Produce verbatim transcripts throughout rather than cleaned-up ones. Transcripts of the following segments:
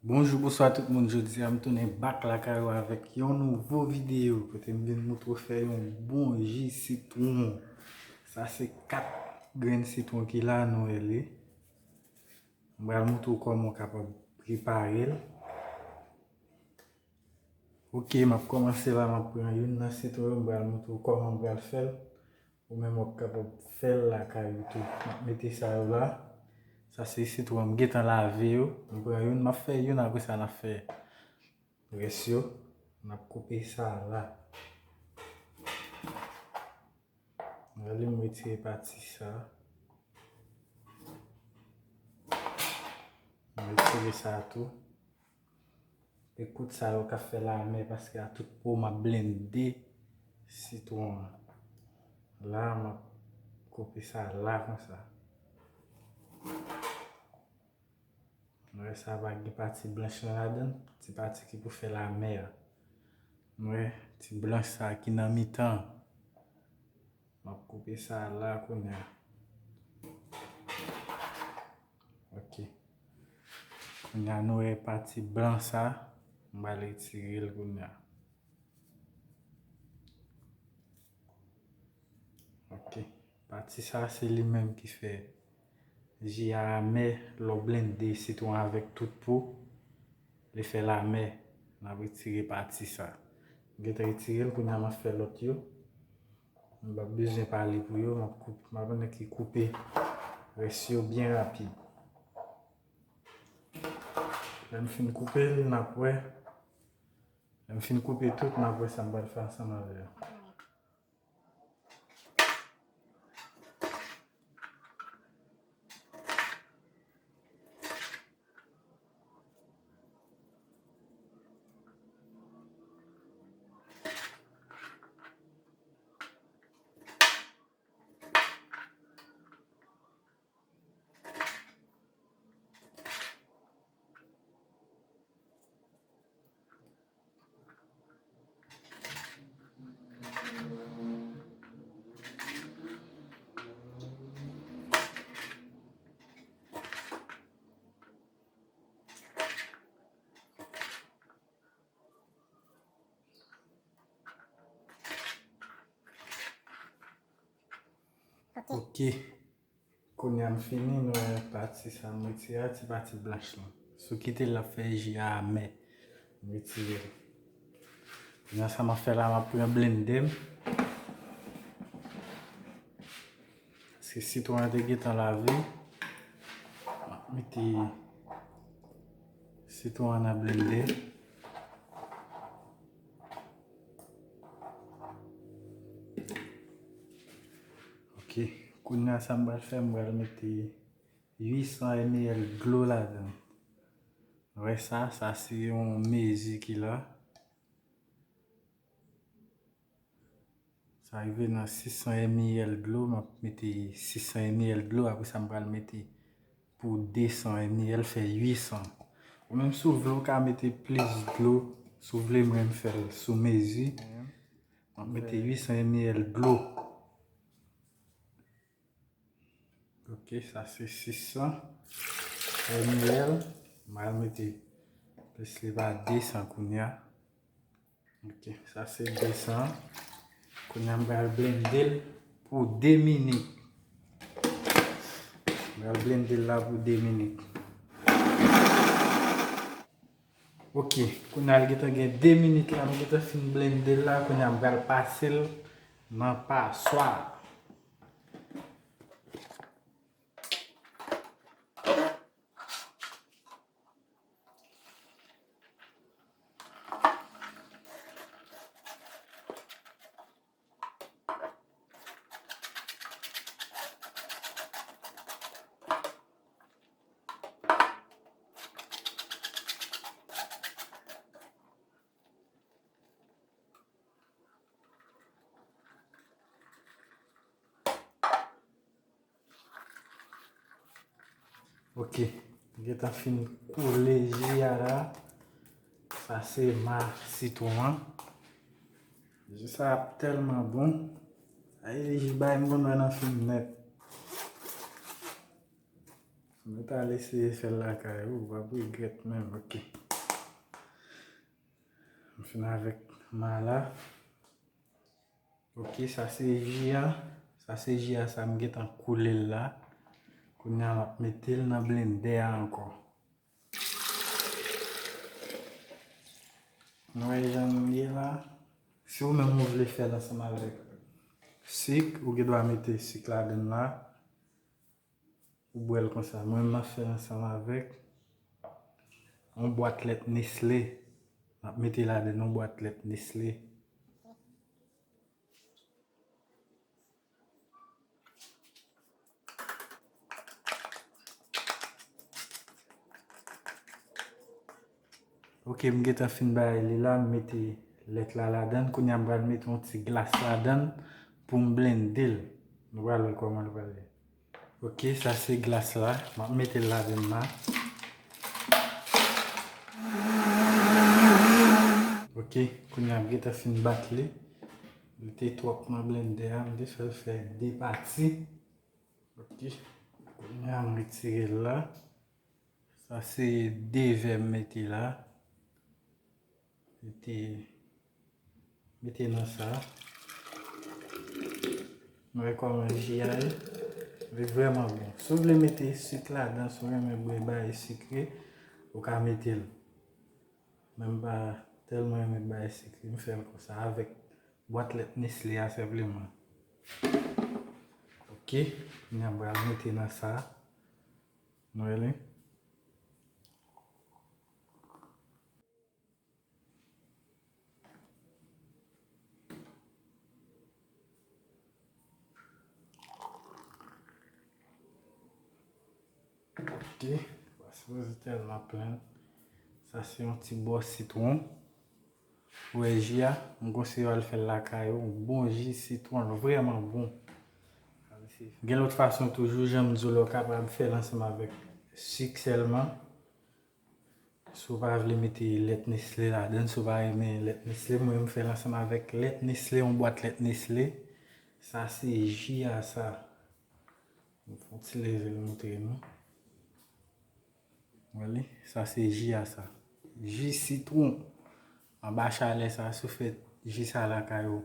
Bonjou, bonswa tout moun. Jodi a m tounen back lakay ou avèk yon nouvo videyo kote m vin moutre w fè yon bon ji sitwon. Sa se kat grenn sitwon ki la, nou wè li. M pral moutre w kòman w kapab prepare l. Ok, m ap kòmanse la, m ap pran youn nan sitwon yo, m pral moutre w kòman m pral fè l. Ou menm w ap kapab fè l lakay ou tou. M ap mete sa yo la. Sa se sitwon m gentan lave yo. M pran youn, m ap fè youn, apre sa n ap fè rès yo. M ap koupe sa la. Gade, m retire pati sa. M retire sa tou. Ekout sa yo k ap fè lamè, paske a tout po m ap blende sitwon an. La, m ap koupe sa la konsa. Mwen, sa va gen pati blanch lan ladan, ti pati ki pou fè lamè a. Mwen, ti blanch sa ki nan mitan. M ap koupe sa la kounye a. Ok. Kounye a nou wè pati blan sa, m pral retire l kounye a. Ok. Pati sa se li menm ki fè ji a amè. Lè w blende sitwon avèk tout po, li fè l amè. N ap retire pati sa. M gentan retire l, kounye a m ap fè lòt yo. M p ap bezwen pale pou yo, m ap koup-, m ap annik koupe rès yo byen rapid. Lè m fin koupe l, n ap wè. Lè m fin koupe tout, n ap wè sa m pral fè ansanm avè yo. Ok. Kounye a m fini, nou wè pati sa m retire a, ti pati blanch lan. Sou kite l ap fè ji a amè. M retire l. Kounye a sa m ap fè la, m ap pran blende m. Paske sitwon an te gentan lave. M ap mete sitwon an nan blende. Ok, kounye a sa m pral fè, m pral mete uit san mililitre dlo ladan. Wè sa, sa se yon mezi ki la. Sa rive nan sis san mililitre dlo, m ap mete sis san mililitre dlo, apre sa m pral mete pou de san mililitre, fè uit san. Ou menm si w vle, w ka mete plis dlo, si w vle, mwen m fè l sou mezi. M ap mete uit san mililitre dlo. Ok, sa se sis san mililitre. M al mete plis li pa de san kounye a. Ok, sa se de san. Kounye a m pral blende l pou de minit. M pral blende l la pou de minit. Ok, kounye a l gentan gen de minit la, m gentan fin blende l la, kounye a m pral pase l nan paswa. Ok, gentan fin koule ji a la. Sa se ma sitwon an. Ji sa ap tèlman bon. Ay, ji bay m konn wè nan fim nèt. Mwen t al eseye fè l lakay ou, w ap regrèt menm, ok. M fin avèk ma la. Ok, sa se ji a. Sa se ji a, sa m gentan koule l la. Kounye a m ap mete l nan blendè a ankò. Nou wè jan l ye la. Si ou menm ou vle fè l ansanm avèk sik, ou gen dwa mete sik ladann la. Ou bwè l konsa. Mwen, m ap fè l ansanm avèk yon bwat lèt Nestlé. M ap mete ladann yon bwat lèt Nestlé. Ok, m gentan fin bay li la, m mete lèt la ladann. Kounye a m pral mete yon ti glas ladann pou m blende l. Nou pral wè kòman l pral ye. Ok, sa se glas la. M ap mete l ladann la. Ok, kounye a m gentan fin bat li. Li te twòp nan blendè a, m te fè l fè de pati. Ok, kounye a m retire l la. Sa se de vè m mete la. Mete, mete nan sa. Nou wè kòman ji a ye. Li vrèman bon. Si w vle mete sik ladan, si w renmen bwè bagay sikre, ou ka mete l. Men m pa tèlman renmen bagay sikre, m fè l konsa avèk bwat lèt Nestlé a senpleman. Ok, kounye a m pral mete nan sa. Nou wè li? Ok, pa sipoze tèlman plen. Sa se yon ti bò sitwon. Ou wè ji a, m konseye w al fè l lakay ou. Yon bon ji sitwon, l vrèman bon. Gen lòt fason toujou, jan m di w la, ou kapab fè l ansanm avèk sik sèlman. Si w pa vle mete lèt Nestlé ladann, si w pa renmen lèt Nestlé, mwen, m fè l ansanm avèk lèt Nestlé, yon bwat lèt Nestlé. Sa se ji a sa. M fè yon ti leve l montre nou. Wè li, sa se ji a sa. Ji sitwon. Anba chalè sa, si w fè ji sa lakay ou,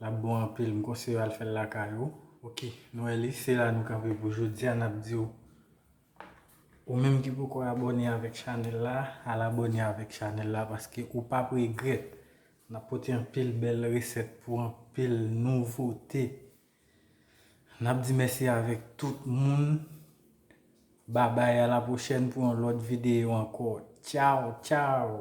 l ap bon anpil. M konseye w al fè l lakay ou. Ok, nou wè li, se la nou kanpe pou jodi a. N ap di w, ou menm ki poko abòne avèk chanèl la, al abòne avèk chanèl la paske ou p ap regrèt. N ap pote anpil bèl resèt pou anpil nouvote. N ap di mèsi avèk tout moun. Babay, a la pwochèn pou yon lòt videyo ankò. Tchaw, tchaw!